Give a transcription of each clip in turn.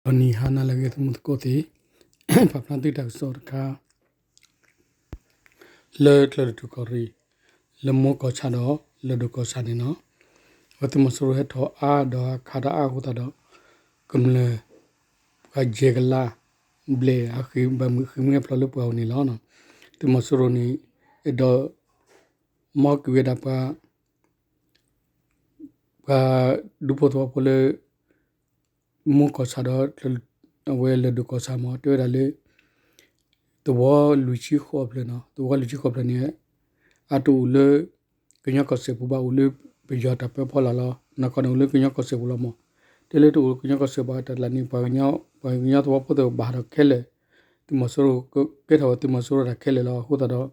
ဒီးနံၤဟါနၤလၢအဂ့ၤ သုမုသကိးသ့ၣ်, ပာ်ဖျါသုတၢ်ကစီၣ်တခါ လၢကျဲတထူၣ်ကီၢ်ရ့ၣ် လၢမိၢ်ကီၢ်ဆၣ်ဒီး လၢၢ်ဒိၣ်ကီၢ်ဆၣ်န့ၣ်လီၤ. အဝဲသုးမီၤစိရိၤဟဲထီၣ်အါဒီးခးတၢ်အါအဃိသတးဒီး ကမျၢၢ် ပှၤယဲၢ်ကလး ဘျဲၣ်အဃ့ၢ်ဘၣ်မုာ်ဃ့ၢ်မှံဟဲဖျိးလၢပှၢ်ပူၤန့ၣ်လီၤ. သုးမီၤစိရိၤန့ၣ် အဲၣ်ဒိး မီၢ်က့ၤဝဲဒၣ်ပှၤ ပှၤဒူဖိသဝီဖိလၢ မိၢ်ကီၢ်ဆၣ်ဒီး အဝဲလၢၢ်ဒိၣ်ကီၢ်ဆၣ်မ့ၢ် တဲဝဲဒၣ်လၢ သဝီလွံၢ်ဆံဃိးဖျၢၣ်န့ၣ်, သဝီလွံၢ်ဆံဃိးဖျၢၣ်န့ၣ် အတအိၣ်လၢ ကညီကီၢ်စဲၣ်ပူၤဘၣ် အိၣ်လၢပယီၤတၢ်ပၢဖီလာ်လီၤ. နီၢ်ကီၢ်န့ၣ်အိၣ်လၢကညီကီၢ်စဲၣ်ပူၤလီၤမ့ၢ်, တဲလၢတအိၣ်လၢကညီကီၢ်စဲၣ်ဘၣ်တၢ်ကျါန့ၣ် ပှၤကညီသဝီဖိသ့ၣ်ဘၣ်ဒီးခဲလၢာ်, သုးမီၤစိရိၤ ကဲထီၣ်ဝဲသုးမီၤစိရိၤတၢ်ခဲလၢာ်လီၤ. အဃိသတး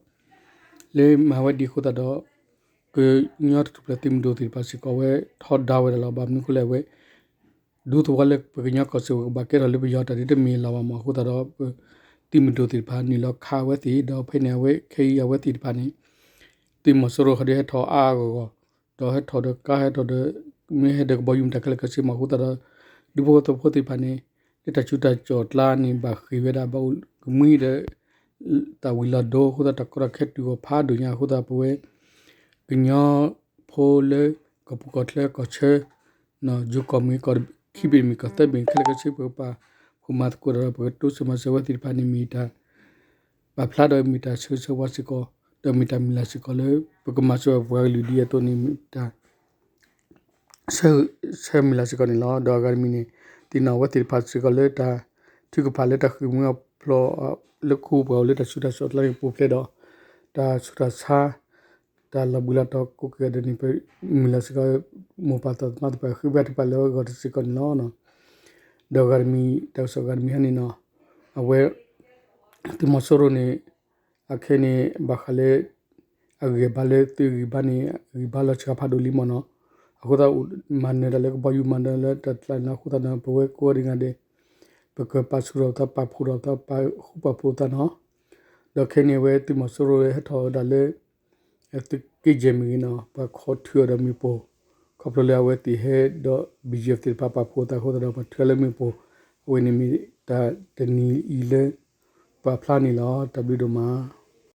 ဒီး လၢမၤဝဲဒ်အဃိသတးဒီး ကညီတထူၣ်ဖျဲးသုးမုၢ်ဒိၣ်သ့ၣ်တဖၣ်စ့ၢ်ကီး အဝဲထီဒါဝဲဒၣ်လီၤ. ဘၣ်မနုၤအဃိလဲၣ် အဝဲ ဒူသဝီလၢပကညီကီၢ်စဲၣ်ပူၤကဘၣ်ကဲထီၣ်လၢပယီၤတၢ်ဒ်တမ့ၢ်လီၤဘၣ်မ့ၢ် အဃိသတးဒီး ပသုးမုၢ်ဒိၣ်သ့ၣ်တဖၣ်နုာ်လီၤခးအဝဲသ့ၣ် ဒီးဖဲန့ၣ်အဝဲခဲအံၤအဝဲသ့ၣ်တဖၣ်န့ၣ် သုးမီၤစိရိၤဃီဒီးဟဲထီၣ်အါအါဂီၢ်ဂီၢ် ဒီးဟဲထီၣ်ဒီးကါ ဟဲထီၣ်ဒီး မ့ၢ်ဟဲဒီးကဘီယူၤမတၤခဲလၢာ်ခဲဆ့မ့ၢ် အဃိသတးဒီး ဒူဖိသဝီဖိသ့ၣ်တဖၣ်န့ၣ် လၢတၢ်ဆူးတၢ်ကၠီၣ်အကျါန့ၣ် ဘၣ်ဃ့ၢ်ဝဲဒၣ် ဘၣ်အိၣ်ကမှံဒီး တၢ်ဝံၤလီၤဒိအဃိသတးဒီး တၢ်ကီတၢ်ခဲတုၤဂီၤဖးဒိၣ်ညါအဃိသတးဒီး ပဝဲ ကညီဖိလၢ ကီၢ်ပူၤကီၢ်ချၢကီၢ်ဆၢ ယိၤကီၢ်မ့ၢ်ကီၢ်ခံဘ့ၣ်မ့ၢ်ကီၢ်သၢဘ့ၣ် ခဲလၢာ်ခဲဆ့ ပကပာ်ဖှိၣ်မၤသကိးဒီး ပကတိစၢၤမၤစၢၤဝဲသ့ၣ်တဖၣ်န့ၣ် မ့ၢ်တၢ်ပာ်ဖျါဒီးမ့ၢ်တၢ်ဆၢဂ့ၤဆၢဝါစ့ၢ်ကီး ဒီးမ့ၢ်တၢ်မုၢ်လၢ်စ့ၢ်ကီးလၢ ပကမၤစၢၤပှၤကလုာ်ဒ်အသိးန့ၣ် မ့ၢ်တၢ် ဆၢမုၢ်လၢ်စ့ၢ်ကီးန့ၣ်လီၤ. ဒီးအဂၤတမံၤန့ၣ် သ့ၣ်နီၣ်အဝဲသ့ၣ်တဖၣ်စ့ၢ်ကီးလၢတၢ်ထုကဖၣ်လၢတၢ်ဃ့ၢ်မှံဟးဖျိး လၢခူပှၤအိၣ်လၢတၢ်ဆူးတၢ်ဆါအကျါန့ၣ် ပူၤဖျဲးဒီး တၢ်ဆူးတၢ်ဆါ တၢ်လီၤဘှံးလီၤတီၤကိးက့ၤအီၤဒ်န့ၣ် ပမုၢ်လၢ်စ့ၢ်ကီး မိၢ်ပၢ်သးသမါသ့ၣ်တဖၣ်ဃ့ဘါထုကဖၣ်လၢအဂီၢ်တစ့ၢ်ကီးန့ၣ်လီၤ. ဒီးအဂၤတမံၤ တၢ်ကစီၣ်အဂၤတမံၤဟဲန့ၣ်နီၤ အဝဲ သုးမီၤစိရိၤန့ၣ် အခဲန့ၣ် ဘၣ်ဃးလၢ အဂံၢ်အဘါလၢသုးဂံၢ်ဘါန့ၣ် အဂံၢ်ဘါလီၤစှၤဖးဒိၣ်လံမ့ၢ်နီၤ. အဃိသတး မၤနၢၤတၢ်လၢကဘီယူၤ မၤနၢၤလၢတၢ်ကျါန့ၣ်လီၤ. အဃိသတးန့ၣ် ပဝဲကိးဂၤဒဲး ပကပာ်ဆူၣ်ထီၣ်ပသး ပာ်ဖှိၣ်ထီၣ်ပသး ပာ်ဃူပာ်ဖိးသးနီၤ. ဒီးခဲန့ၣ်အဝဲသုးမီၤစိရိၤဟဲထီၣ်ဝဲဒၣ်လၢ သုးက့ယဲၢ်မ့ၢ်ဂ့ၤနီၤ ပှၤခီၣ်ထုးအီၤဒီးမ့ၣ်ပိၢ် ခီဖျိလၢအဝဲသ့ၣ်ဟဲဒီး ဘံၣ်ယဲၢ်သ့ၣ်တဖၣ်ပာ်ဖှိၣ်အသးအဃိသတးဒီး ပှၤထုးအီၤလၢမ့ၣ်ပိၢ် အဝဲန့ၣ်မ့ၢ်တၢ်တနံၤအံၤလၢ ပာ်ဖျါန့ၣ်လီၤ. တၢ်ဘျုးဒိၣ်မး.